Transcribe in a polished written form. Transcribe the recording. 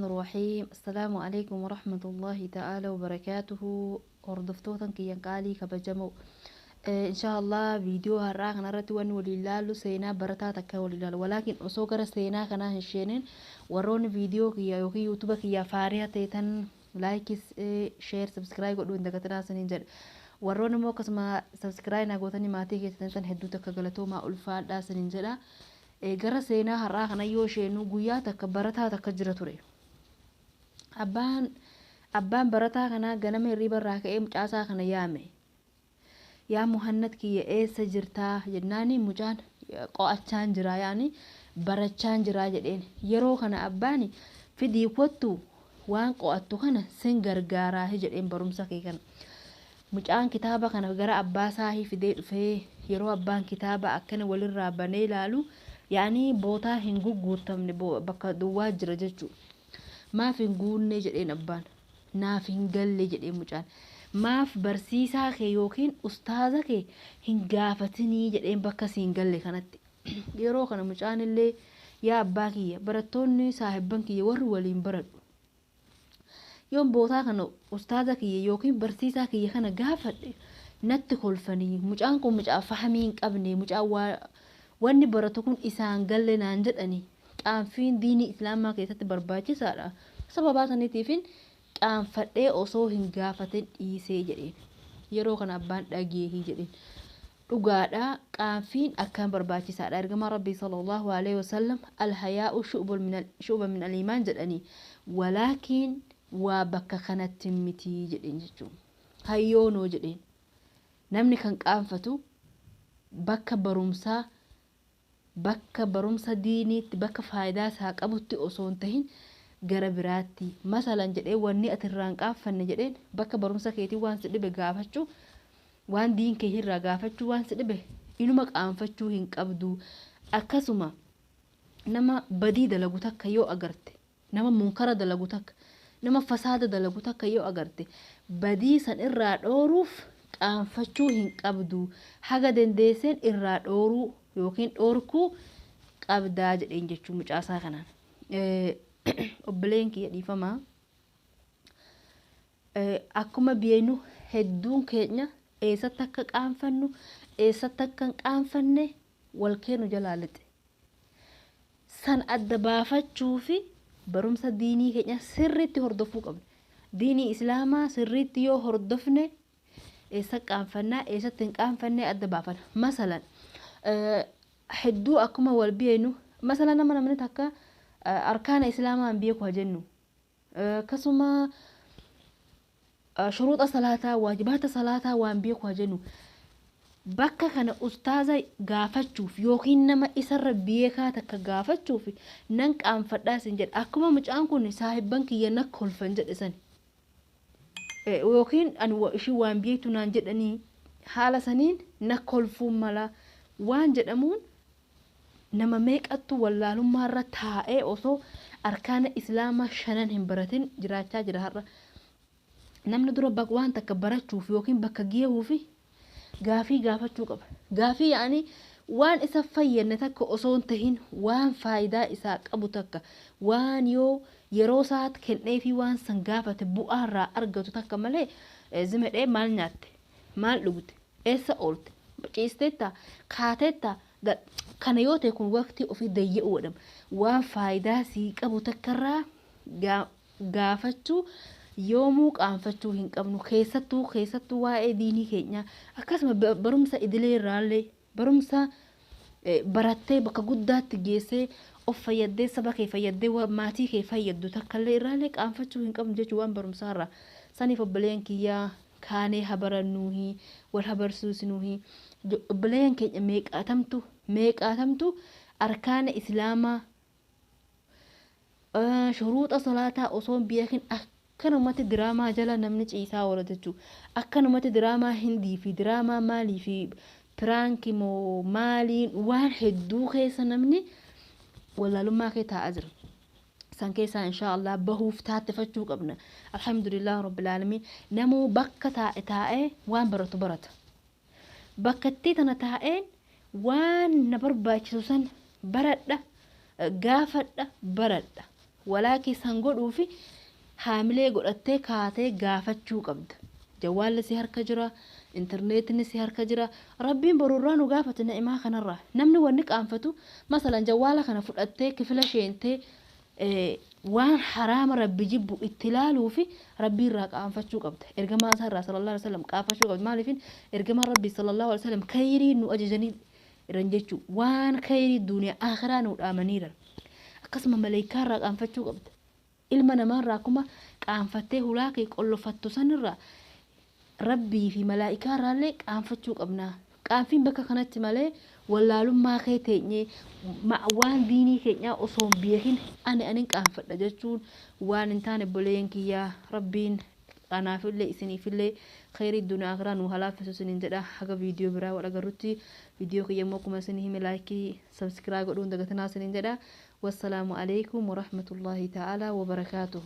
الرحيم. السلام عليكم ورحمة الله تعالى وبركاته. Hordoftoota kiyyan qaalii kabajamoo, insha Allah viidiyoo har'aa kanarratti wanni waliin ilaallu seenaa barataa takka waliin ilaalu. Walaakin osoo gara seenaa kanaa hin sheenin, warroonni viidiyoo kiyya yookiin YouTube kiyya faariyaa ta'etan like, share, subscribe godhuu hin dagatinaa saniin jedha. Warroonni immoo akkasuma subscribe naa gootanii maatii keessan san hedduu takka galatoomaa, ulfaadhaa saniin jedha. Gara seenaa har'aa kana yoo sheenu, guyyaa takka barataa takka jira ture. Abbaan barataa kanaa ganama hirriiba irraa ka'ee mucaasaa kana yaame. "Yaa Muhannad kiyya, eessa jirtaa?" jennaani, mucaan "Qo'achaan jira, yaani barachaan jira" jedheen. Yeroo kana abbaan "Fidii kottu, waan qo'attu kana sin gargaaraa" jedheen, barumsa kee kana. Mucaan kitaaba kana gara abbaa isaa fidee dhufee, yeroo abbaan kitaaba akkana walirraa banee ilaalu, yaani bootaa hin gugguutamne, bakka duwwaa jira jechuudha. "Maaf hin guunne?" jedheen abbaan. "Naaf hin galle" jedheen mucaan. "Maaf barsiisaa kee yookiin ustaaza kee hin gaafatinii?" jedheen, bakka si hin galle kanatti. Yeroo kana mucaan illee "Yaa abbaa kiyya, barattoonni saahibban kiyya warri waliin baradhu, yoon bootaa kana ustaaza kiyya yookiin barsiisaa kiyya kana gaafadhe natti kolfanii, mucaan kun mucaa fahamii hin qabne, mucaa wanni baratu kun isaan galle naan jedhanii, qaanfiin diinii islaamaa keessatti barbaachisaadha. Sababaa saniitiifin qaanfadhee osoo hin gaafatin dhiisee" jedheen. Yeroo kana abbaan "Dhageehii" jedheen. Dhugaadha, qaanfiin akkaan barbaachisaadha. Ergamaa Rabbii sallallahu alaihi wasallam "الحياء شعبة من الإيمان" jedhanii, walaakiin waa bakka kanatti miti jedheen jechuudha. "Hayyoonoo" jedheen. Namni kan qaanfatu bakka barumsaa, bakka barumsa diiniitti, bakka faayidaa isaa qabutti osoo hin tahin gara biraatti. "Masalan" jedhee, "wanni ati irraa hin qaanfanne" jedheen, "bakka barumsa keetii waan si dhibe gaafachuu, waan diin kee irraa gaafachuu waan si dhibe inuma qaanfachuu hin qabdu. Akkasuma nama badii dalagu takka yoo agarte, nama munkara dalagu takka, nama fasaada dalagu takka yoo agarte, badii san irraa dhooruuf qaanfachuu hin qabdu. Haga dandeesseen irraa dhooruu yookiin dhoorkuu qabdaa" jedheen jechuu mucaasaa kanaan. Obboleen kiyya, dhiifamaa. Akkuma beeknu, hedduun keenya eessatti akka qaanfannu, eessatti akka hin qaanfanne wal kennu jalaa lixe. San adda baafachuu fi barumsa diinii keenya sirriitti hordofuu qabna. Diinii islaamaa sirriitti yoo hordofne, eessa qaanfannaa, eessatti hin qaanfanne adda baafanna. Masalan hedduu akkuma wal beeknu, masalan nama namni takka arkaana islaamaa hin beeku haa jennu. Akkasuma shuruuxa salaataa, waajibaata salaataa waan beeku haa jennu. Bakka kana ustaaza gaafachuuf yookiin nama isarra beekaa takka gaafachuuf nan qaanfadhaa sin jedha. Akkuma mucaan kun saahibban kiyya na kolfan jedhe sani. Yookiin ani ishii waan beektu naan jedhanii, haala saniin na kolfuun mala waan jedhamuun, nama meeqattu wallaalummaarra taa'ee osoo arkaana islaamaa shanan hin baratin jiraachaa jira har'a. Namni dura waan takka barachuuf yookiin bakka geehuuf gaafii gaafachuu qaba. Gaafii yaa'anii waan isa fayyadne takka osoo hin tahin, waan faayidaa isaa qabu takka, waan yoo yeroo isaa kenneefii waan san gaafate bu'aarraa argatu takka malee, zimedhee maal nyaatte, maal dhugde, eessa oolte, ciisteetta, kaateetta, kana yoo ta'e kun waqtii ofii dayya'uu jedhama. Waan faayidaa sii qabu takkarraa gaafachuu yoomuu qaanfachuu hin qabnu, keessattuu waa'ee diinii keenyaa, akkasuma barumsa idilee irraallee, barumsa barattee bakka guddaatti geessee of fayyaddee, saba kee fayyadde, maatii kee fayyaddu takkallee irraallee qaanfachuu hin qabnu jechuun waan barumsaarra. Saniif obboleen kiyyaa, kaanee habarannuuhi, wal habarsiisnuuhi. Obboleen keenya meeqaatamtu, meeqaatamtu arkaana islaamaa, shuruuxa salaataa osoo hin beekin akkanumatti diraamaa jala namni ciisaa oola jechuudha. Akkanumatti diraamaa hindii fi diraamaa maalii fi prank moo maaliin waan hedduu keessa namni wallaalummaa kee taa'aa jira. San keessaa inshaa Allah bahuuf taattefachuu qabna. Alhamdulillah rabbil aalamiin, namuu bakka taa'e taa'ee waan baratu barata. Bakka itti tana taa'een waan na barbaachisu san baradha, gaafadha, baradha. Walaa keessan godhuufi haamilee godhattee kaatee gaafachuu qabda. Jawwaalli si harka jira, intarneetni si harka jira. Rabbiin borurraa nu gaafate na'imaa kanarraa. Namni wanni qaanfatu, masalan jawwaala kana fudhattee kifila sheentee waan haraama Rabbi jibbu itti ilaaluu fi Rabbii irraa qaanfachuu qabda. Ergamaa isaa irraa sallallahu alaihi wasallam qaanfachuu qabda. Maaliifin ergamaan Rabbii sallallahu alaihi wasallam khayrii nu ajajanii jiran jechuu, waan khayrii duniyaa akhiraa nu dhaamaniiran. Akkasuma maleekaa irraa qaanfachuu qabda. Ilma namaarraa akkuma qaanfattee hulaa kee qollofattu sanirraa Rabbii fi malaa'ikaa irraallee qaanfachuu qabna. Qaanfiin bakka kanatti malee wallaalummaa kee teenyee waan diinii keenyaa osoo hin beekin ani anin qaanfadha jechuun waan hin taane. Obboleeyyan kiyyaa, Rabbiin anaafillee isiniifillee khayrii duniyaa akhiraa nu halaaffisu isiniin jedha. Haga viidiyoo biraa wal agarrutti, viidiyoo kiyya immoo akkuma isinii hime like, subscribe godhuun dagatinaa isiniin jedha. Wassalaamu alaikum warahmatullaahi ta'aalaa wabarakaatuh.